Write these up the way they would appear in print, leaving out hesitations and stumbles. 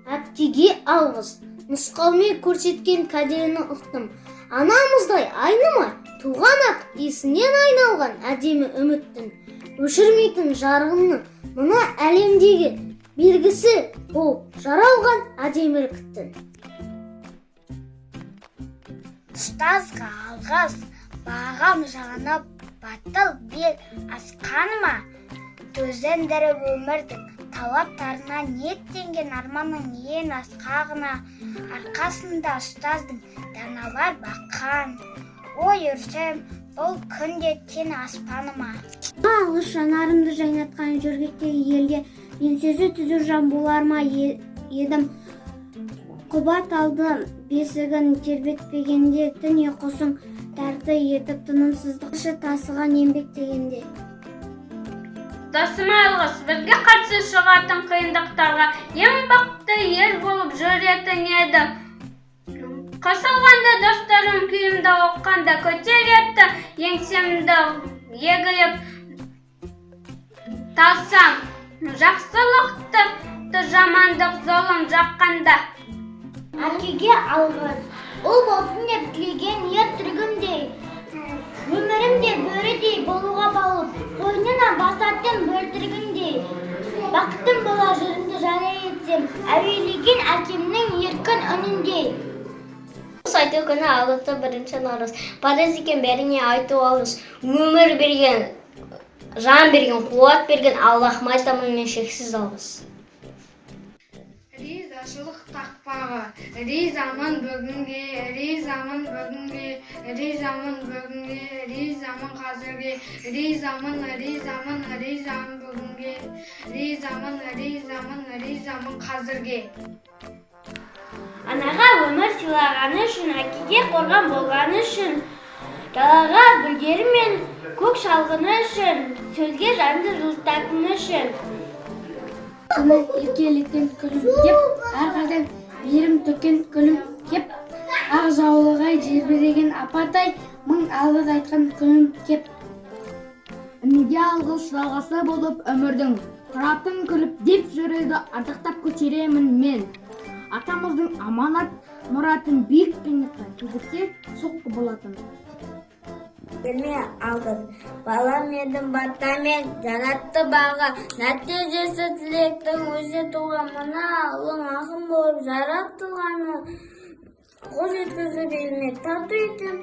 Әпкеге алғыс, нұсқаумен көрсеткен кәдені ұқтым. Анамыздай айнымай, туған ақ есінен айналған әдемі үміттің өшірмейтін жарығының, мына әлемдегі белгісі болып жаралған әдеміліктің. Ұстазға алғыс, бағам жанып, батыл бел асқаныма, төзіндіріп өмірдің талаптарына, ниеттенген арманның ең асқағына, арқасында ұстаздың даналар баққан, ой өрсем бұл күнде тең аспаныма. Алғыс, жанарымды жайнатқан жөргектегі елге еңсесі түзу жан болар ма едім? Құба талды бесігін тербетпегенде, түн ұйқысын тәрті етіп, тынымсыздық тасыған еңбектегенде. Досыма алғыс, бізге қарсы шығатын қиындықтарға ең бақытты ел болып жүретін едім. Қысылғанда достарым күйімді ұққанда, көтереді еңсемді егіліп талсам, жақсылықты жамандық зұлым жаққанда. Әкеге алғыс, ұл болсын деп тілеген ер түрігімдей, өмірімде бөрідей болуға баулып, қойнына басатын бөлтірігіндей, бақытым бола жырымды жария етсем, әуелеген әкемнің еркін үніндей. Айту күні алыпты 1 наурыз. Парыз екен бәріңе айту алғыс. Өмір берген, жан берген, қуат берген Аллахыма айтамын мен шексіз алғыс. Ризашылық тақпағы. Ризамын бүгінге, ризамын бүгінге, ризамын бүгінге, ризамын қазірге, ризамын, ризамын, ризамын бүгінге, ризамын, ризамын, ризамын қазірге. Анаға өмір сыйлағаны үшін, әкеге қорған болғаны үшін, далаға гүлдері мен көк шалғыны үшін, сөзге жанды жылытатыны үшін. Сені еркелеткен күлім кеп, әрқашан мейірім төккен күлім кеп, ақ жаулық-ай желбіреген апатай, мың алғыс айтқан күнім кеп. Ініге алғыс, жалғасы болып өмірдің, тұратын күліп деп жүреді, ардақтап көтеремін мен. Атамыздың аманат мұратын биік қиындыққа кезіксе соққы болатын. Берме алғыс, балам едім батамен жаратты бағы, нәтижесі тілектің өзі туған, мына ұлың ақын болып жаратылғаны, қол жеткізіп еліме тарту етем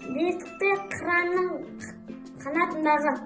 биіктікте қыранның қанатындағы.